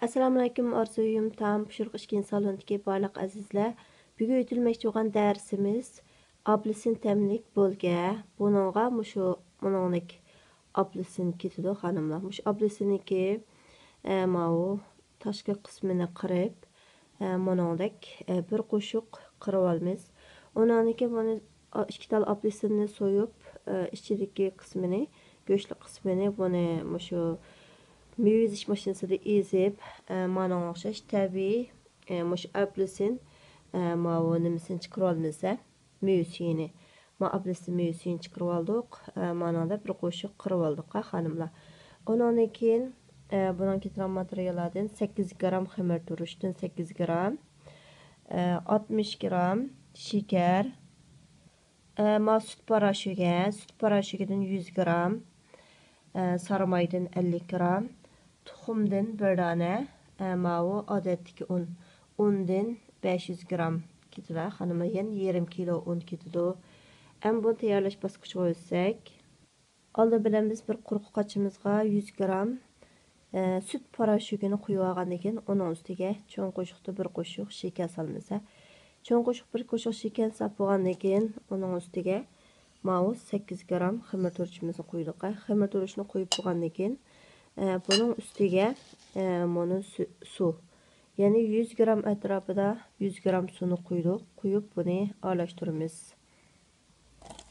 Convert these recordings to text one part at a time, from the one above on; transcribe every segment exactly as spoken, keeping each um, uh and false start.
ئەسسالامۇئەلەيكۇم، ئارزۇيۇم تائام پىشۇرۇق ئىككىنچى سالونىدىكى بارلىق ئەزىزلەر. بۈگۈن ئۆتۈلمەكچى بولغان دەرسىمىز ئاپېلسىن تەملىك بولكە. بۇنىڭغا مۇشۇ، مۇنىڭدەك ئاپېلسىن كېتىدۇ، خانىملار. مۇشۇ ئاپېلسىننىڭكى، ئە، ماۋۇ تاشقى قىسمىنى قىرىپ، ئە، مۇنىڭدەك، ئە، بىر قوشۇق قىرىۋالىمىز. ئۇنىڭدىن كېيىن بۇنى، ئا، ئىككى تال ئاپېلسىننى سويۇپ، ئە، ئىچىدىكى قىسمىنى، گۆشلۈك قىسمىنى، بۇنى مۇشۇ مېۋە ئېزىش ماشىنىسىدا ئېزىپ، ئە، مانىڭغا ئوخشاش تەبىئىي، ئە، مۇشۇ ئاپېلسىن، ئە، ماۋۇ نېمىسىنى چىقىرىۋالىمىز، ئە، مېۋە سۈيىنى. ما ئاپېلسىن مېۋە سۈيىنى چىقىرىۋالدۇق. ئە، مانىڭدا بىر قوشۇق قىرىۋالدۇق، ھە، خانىملار. ئۇنىڭدىن كېيىن، ئە، بۇنىڭ كېتىدىغان ماتېرىياللاردىن سەككىز گرام خېمىر تۇرۇشتىن سەككىز گرام، ئە، ئاتمىش گرام شېكەر، ئە، ما سۈت پاراشوكى، سۈت پاراشوكىدىن يۈز گرام، ئە، سارمايدىن ئەللىك گرام، تۇخۇمدىن بىر دانە، ئە، ماۋۇ ئادەتتىكى ئۇن، ئۇندىن بەش يۈز گرام كېتىدۇ، خانىملار، يەنە يېرىم كىلو ئۇن كېتىدۇ. ئەمما بۇنى تەييارلاش باسقۇچىغا ئۆتسەك، ئالدى بىلەن بىز بىر قۇرۇق قاچىمىزغا يۈز گرام، ئە، سۈت پاراشوكىنى قۇيۇۋالغاندىن كېيىن، ئۇنىڭ ئۈستىگە چوڭ قوشۇقتا بىر قوشۇق شېكەر سالىمىز، ھە. چوڭ قوشۇق بىر قوشۇق شېكەر ساپ بولغاندىن كېيىن، ئۇنىڭ ئۈستىگە ماۋۇ سەككىز گرام خېمىر تۇرۇچىمىزنى قويدۇق. خېمىر تۇرۇچنى قويۇپ بولغاندىن كېيىن، ئە، بۇنىڭ ئۈستىگە، ئە، مۇنۇ سۈ-، سۇ، يەنى يۈز گرام ئەتراپىدا يۈز گرام سۇنى قويدۇق. قويۇپ بۇنى ئارىلاشتۇرىمىز.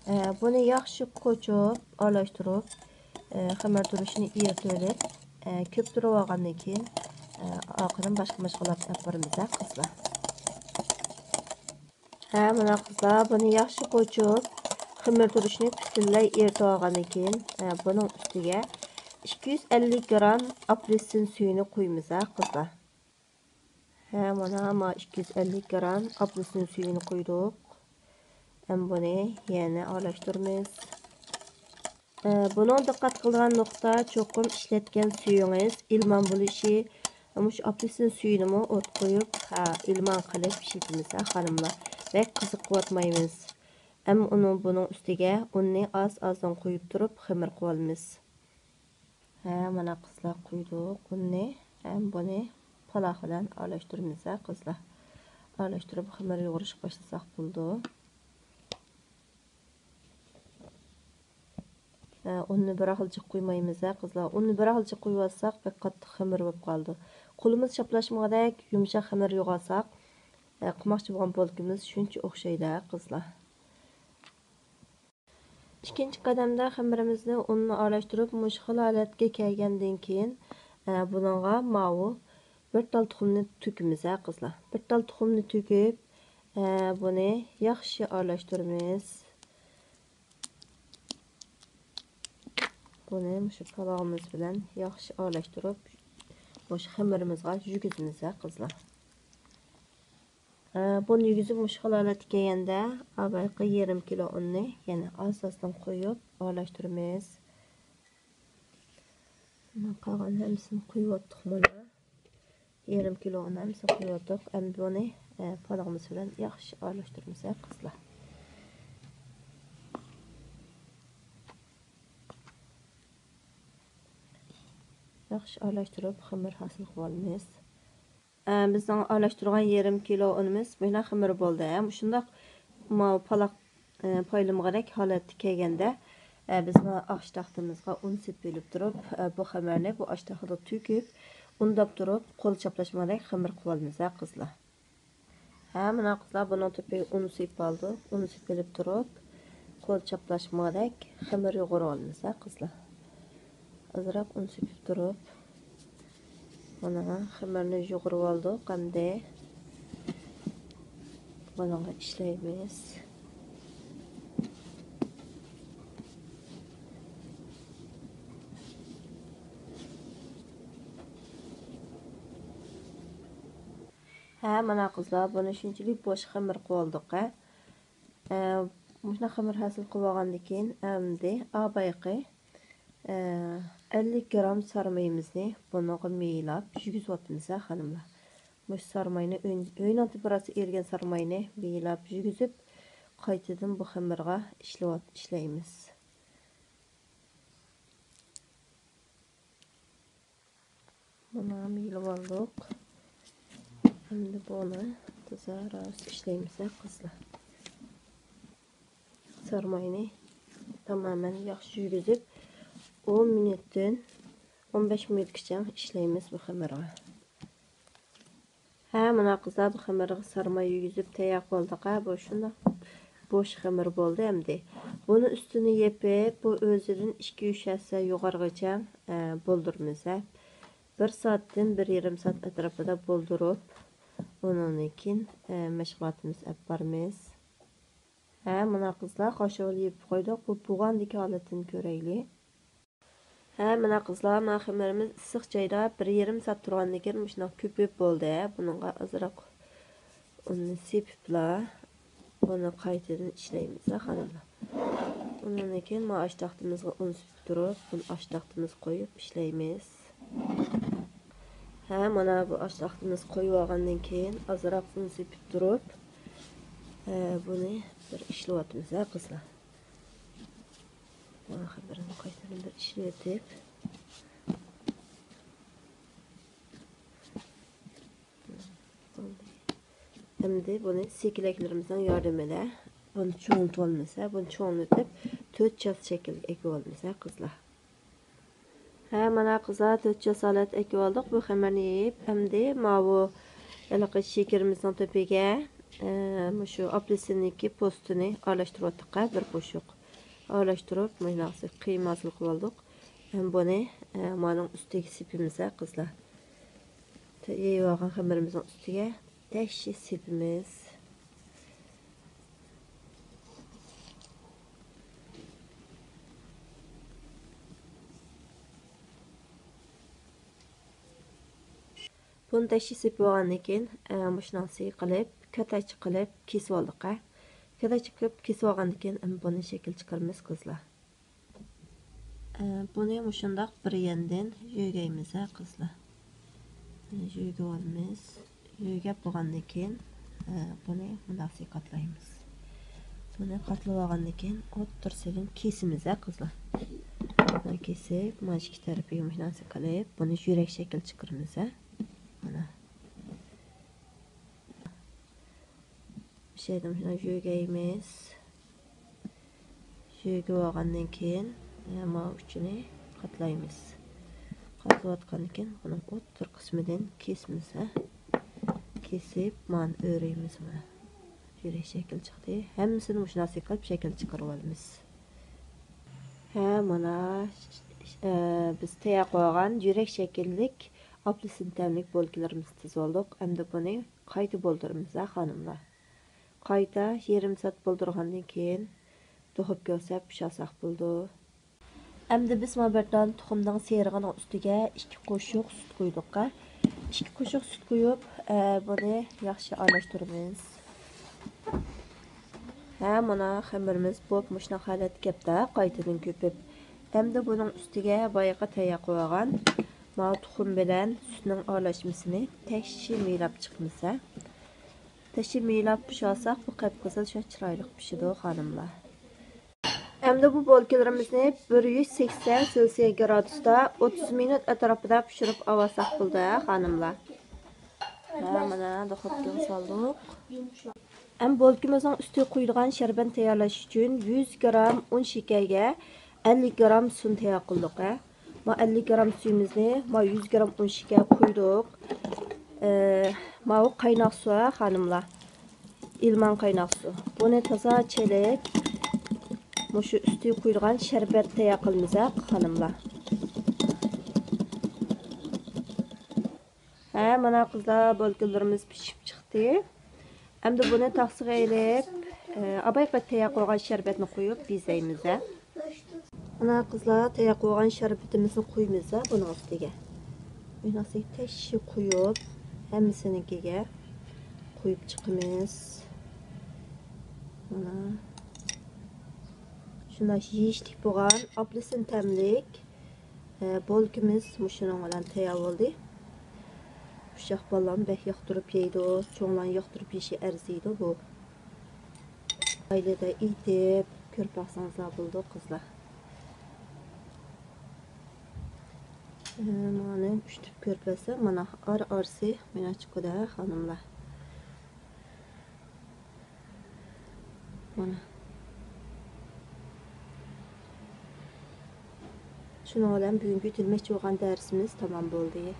ئە، بۇنى ياخشى قوچۇپ، ئارىلاشتۇرۇپ، ئە، خېمىر تۇرۇچنى ئېرىتىۋېلىپ، ئە، كۆپتۈرۈۋالغاندىن كېيىن، ئە، ئارقىدىن باشقا مەشغۇلاتنى ئېلىپ بارىمىز، ھە، قىزلار. ھە، مانا قىزلار، بۇنى ياخشى قوچۇپ، خېمىر تۇرۇچنى پۈتۈنلەي ئېرىتىۋالغاندىن كېيىن، ئە، بۇنىڭ ئۈستىگە ئىككى يۈز ئەللىك گرام ئاپېلسىن سۈيىنى قۇيىمىز، ھە، قىزلار. ھە، مانا، ما ئىككى يۈز ئەللىك گرام ئاپېلسىن سۈيىنى قۇيدۇق. ئەمدى بۇنى يەنە ئارىلاشتۇرىمىز. ئە، بۇنىڭ دىققەت قىلىدىغان نۇقتا، چوقۇم ئىشلەتكەن سۈيىڭىز ئىلمان بولۇشى. مۇشۇ ئاپېلسىن سۈيىنىمۇ ئوت قويۇپ، ھە، ئىلمان قىلىپ ئىشلىتىمىز، ھە، خانىملار. بەك قىزىق قىلىۋاتمايمىز. ئەمما ئۇنىڭ، بۇنىڭ ئۈستىگە ئۇننى ئاز-ئازدىن قويۇپ تۇرۇپ خېمىر قىلىۋالىمىز. ھە، مانا قىزلار، قويدۇق ئۇننى. ھەم بۇنى پالاق بىلەن ئارىلاشتۇرىمىز، ھە، قىزلار. ئارىلاشتۇرۇپ خېمىر يۇغۇرۇشقا باشلىساق بولىدۇ. ھە، ئۇننى بىراقلا جىق قۇيمايمىز، ھە، قىزلار. ئۇننى بىراقلا جىق قۇيۇۋالساق، بەك قاتتىق خېمىر بولۇپ قالىدۇ. قولىمىز چاپلاشمىغۇدەك يۇمشاق خېمىر يۇغالساق، ھە، قىلماقچى بولغان بولكىمىز شۇنچە ئوخشايدۇ، ھە، قىزلار. ئىككىنچى قەدەمدە خېمىرىمىزنى ئۇننى ئارىلاشتۇرۇپ، مۇشۇ خىل ھالەتكە كەلگەندىن كېيىن، ئە، بۇنىڭغا ماۋۇ بىر تال تۇخۇمنى تۆكىمىز، ھە، قىزلار. بىر تال تۇخۇمنى تۆكۈپ، ئە، بۇنى ياخشى ئارىلاشتۇرىمىز. بۇنى مۇشۇ پالاۋىمىز بىلەن ياخشى ئارىلاشتۇرۇپ، مۇشۇ خېمىرىمىزغا يۈگۈزىمىز، ھە، قىزلار. ئە، بۇنى يۈگۈزۈپ مۇشۇ خىل ھالەتكە كەلگەندە، ئاۋۋالقى يېرىم كىلو ئۇننى يەنە ئاز-ئازدىن قويۇپ ئارىلاشتۇرىمىز. مانا قالغان ھەممىسىنى قويۇۋاتتۇق مانا. يېرىم كىلو ئۇن ھەممىسىنى قويۇۋاتتۇق. ئەمدى بۇنى، ئە، پالاقمىز بىلەن ياخشى ئارىلاشتۇرىمىز، ھە، قىزلار. ياخشى ئارىلاشتۇرۇپ خېمىر ھاسىل قىلىۋالىمىز. ئە، بىزنىڭ ئارىلاشتۇرغان يېرىم كىلو ئۇنىمىز مۇشۇنداق خېمىر بولدى. ھە، مۇشۇنداق ماۋۇ پالاق، ئە، پايلىمىغۇدەك ھالەتكە كەلگەندە، ئە، بىز مانا ئاش تاختىمىزغا ئۇن سېپىپ ئېلىپ تۇرۇپ، ئە، بۇ خېمىرنى بۇ ئاش تاختىغا تۆكۈپ، ئۇنداپ تۇرۇپ، قول چاپلاشمىغۇدەك خېمىر قىلىۋالىمىز، ھە، قىزلار. ھە، مانا قىزلار، بۇنىڭ تۆپىگە ئۇن سېپىپ ئالدۇق. ئۇن سېپىپ ئېلىپ تۇرۇپ، قول چاپلاشمىغۇدەك خېمىر يۇغۇرۇۋالىمىز، ھە، قىزلار. ئازراق ئۇن سېپىپ تۇرۇپ، مانا خېمىرنى يۇغۇرۇۋالدۇق. ئەمدى بۇنىڭغا ئىشلەيمىز. ھە، مانا قىزلار، بۇنى شۇنچىلىك بوش خېمىر قىلىۋالدۇق، ھە. ئە، مۇشۇنداق خېمىر ھاسىل قىلىۋالغاندىن كېيىن، ئەمدى ئاۋۋالقى، ئە، ئەللىك گرام سارمىيىمىزنى بۇنىڭغا مېيىلاپ يۈگۈزۈۋاتىمىز، ھە، خانىملار. مۇشۇ سارماينى، ئۆي-، ئۆينىڭ تېمپېراتۇرىسىغا ئېرىگەن سارماينى مېيىلاپ يۈگۈزۈپ، قايتىدىن بۇ خېمىرغا ئىشلىۋات-، ئىشلەيمىز. مانا مېيىلىۋالدۇق. ئەمدى بۇنى تازا راۋۇس ئىشلەيمىز، ھە، قىزلار. سارماينى تامامەن ياخشى يۈگۈزۈپ، ئون مىنۇتتىن ئون بەش مىنۇتقىچە ئىشلەيمىز بۇ خېمىرغا. ھە، مانا قىزلار، بۇ خېمىرغا سارماي يۈگۈزۈپ تەييار قىلدۇق. ھە، بۇ شۇنداق بوش خېمىر بولدى ئەمدى. بۇنى ئۈستىنى يېپىپ، بۇ ئۆزىدىن ئىككى-ئۈچ ھەسسە يۇقىرىغىچە، ئە، بولدۇرىمىز، ھە. بىر سائەتتىن بىر يېرىم سائەت ئەتراپىدا بولدۇرۇپ، ئۇنىڭدىن كېيىن، ئە، مەشغۇلاتىمىز ئەپ بارىمىز. ھە، مانا قىزلار، قاشۇ يېپىپ قويدۇق. بۇ بۇغاندىكى ھالىتىنى كۆرەيلى. ھە، مانا قىزلار، مانا خېمىرىمىز ئىسسىق جايدا بىر يېرىم سائەت تۇرغاندىن كېيىن مۇشۇنداق كۆپۈپ بولدى. بۇنىڭغا ئازراق ئۇننى سېپىپلا، بۇنى قايتىدىن ئىشلەيمىز، ھە، خانىملار. ئۇنىڭدىن كېيىن مانا ئاشتاختىمىزغا ئۇن سېپىپ تۇرۇپ، بۇنى ئاشتاختىمىزغا قويۇپ ئىشلەيمىز. ھە، مانا بۇ ئاشتاختىمىزغا قويۇۋالغاندىن كېيىن ئازراق ئۇن سېپىپ تۇرۇپ، ھە، بۇنى بىر ئىشلىۋاتىمىز، ھە، قىزلار. مانا خېمىرنى قايتىدىن بىر ئىشلىۋېتىپ. ئەمدى بۇنى سېكىلەكلىرىمىزنىڭ ياردىمى بىلەن بۇنى چوڭىتىۋالىمىز، ھە، بۇنى چوڭىتىپ، تۆت چاس شەكىلگە ئەكىۋالىمىز، ھە، قىزلار. ھە، مانا قىزلار، تۆت چاس ھالەت ئەكىۋالدۇق بۇ خېمىرنى يېيىپ. ئەمدى ماۋۇ ھېلىقى شېكىرىمىزنىڭ تۆپىگە، ئە، مۇشۇ ئاپېلسىننىڭكى پوستىنى ئارىلاشتۇرۇۋاتتۇق، ھە، بىر قوشۇق. ئارىلاشتۇرۇپ، مۇنداق قىيما ھاسىل قىلىۋالدۇق. ھەم بۇنى، ئە، مانىڭ ئۈستىگە سېپىمىز، ھە، قىزلار. يېيىۋالغان خېمىرىمىزنىڭ ئۈستىگە تەششى سېپىمىز. بۇنى تەششى سېپىۋالغاندىن كېيىن، ئە، مۇشۇنىڭ سىي قىلىپ، كاتاچ قىلىپ كېسىۋالدۇق، ھە. كاتاچ قىلىپ كېسىۋالغاندىن كېيىن، ئەمدى بۇنى شەكىل چىقىرىمىز، قىزلار. ئە، بۇنى مۇشۇنداق بىر ياندىن يۆگەيمىز، ھە، قىزلار. بۇنى يۆگەپ ئالىمىز. يۆگەپ بولغاندىن كېيىن، ئە، بۇنى مۇنداق قاتلايمىز. بۇنى قاتلىۋالغاندىن كېيىن ئوتتۇرىسىدىن كېسىمىز، ھە، قىزلار. بۇنى كېسىپ، مانا ئىككى تەرىپىگە مۇشۇنداق قىلىپ، بۇنى يۈرەك شەكلى چىقىرىمىز، ھە. مانا. شەيدىن شۇنداق يۆگەيمىز. يۆگەپ بولغاندىن كېيىن، يەنە ماۋۇ ئۇچىنى قاتلايمىز. قاتلىۋاتقاندىن كېيىن بۇنىڭ ئوتتۇرا قىسمىدىن كېسىمىز، ھە. كېسىپ، مانا ئۆرۈيمىز مانا. يۈرەك شەكلى چىقتى. ھەممىسىنى مۇشۇنداق قىلىپ شەكىل چىقىرىۋالىمىز. ھە، مانا، ئە، بىز تەييار قىلغان يۈرەك شەكىللىك ئاپېلسىن تەملىك بولكىلىرىمىزنى تىزىۋالدۇق. ئەمدى بۇنى قايتا بولدۇرىمىز، ھە، خانىملار. قايتا يېرىم سائەت بولدۇرغاندىن كېيىن دۇخوپكىغا سەپ بوشالساق بولىدۇ. ئەمدى بىز مانا بىر دانە تۇخۇمنىڭ سېرىقىنىڭ ئۈستىگە ئىككى قوشۇق سۈت قۇيدۇق، ھە. ئىككى قوشۇق سۈت قۇيۇپ، ئە، بۇنى ياخشى ئارىلاشتۇرىمىز. ھە، مانا خېمىرىمىز بولۇپ مۇشۇنداق ھالەتكە كەپتۇ، قايتىدىن كۆپۈپ. ئەمدى بۇنىڭ ئۈستىگە بايىقى تەييار قىلىۋالغان ماۋۇ تۇخۇم بىلەن سۈتنىڭ ئارىلاشمىسىنى تەششى مىيلاپ چىقىمىز، ھە. تەششى مىيلاپ پىشۇرساق، بۇ قىپقىزىل شۇ چىرايلىق پىشىدۇ، خانىملار. ئەمدى بۇ بولكىلىرىمىزنى بىر يۈز سەكسەن سېلسىيە گرادۇستا ئوتتۇز مىنۇت ئەتراپىدا پىشۇرۇپ ئاۋالساق بولىدۇ، ھە، خانىملار. ھە، مانا، دۇخوپكىغا سالدۇق. ئەمدى بولكىمىزنىڭ ئۈستىگە قۇيىدىغان شەربەتنى تەييارلاش ئۈچۈن يۈز گرام ئۇن شېكەرگە ئەللىك گرام سۇنى تەييار قىلدۇق، ھە. ما ئەللىك گرام سۈيىمىزنى ما يۈز گرام ئۇن شېكەر قۇيدۇق. ئە، ماۋۇ قايناق سۇ، ھە، خانىملار. ئىلمان قايناق سۇ. بۇنى تازا چېلىپ، مۇشۇ ئۈستىگە قۇيىدىغان شەربەت تەييار قىلىمىز، ھە، خانىملار. ھە، مانا قىزلار، بولكىلىرىمىز پىشىپ چىقتى. ئەمدى بۇنى تاخسىغا ئېلىپ، ئە، ئاۋايقى تەييار قىلغان شەربەتنى قۇيۇپ بېزەيمىز، ھە. مانا قىزلار، تەييار قىلغان شەربىتىمىزنى قۇيىمىز، ھە، بۇنىڭ ئۈستىگە. مۇنداق تەششى قۇيۇپ، ھەممىسىنىڭكىگە قۇيۇپ چىقىمىز. مانا. شۇنداق يېيىشلىك بولغان ئاپېلسىن تەملىك، ئە، بولكىمىز مۇشۇنىڭ بىلەن تەييار بولدى. ئۇششاق بالىلارمۇ بەك ياقتۇرۇپ يەيدۇ، چوڭلارنىڭ ياقتۇرۇپ يېيىشى ئەرزىيدۇ بۇ. ئائىلىدە ئېتىپ كۆرۈپ باقسىڭىزلار بولىدۇ، قىزلار. ئە، مانا ئۈچ تۈپ كۆرپەسى، مانا، ئار-ئارىسى مانا چىقىدۇ، ھە، خانىملار. مانا. شۇنىڭ بىلەن بۈگۈنكى تۈرمەكچى بولغان دەرسىمىز تامام بولدى.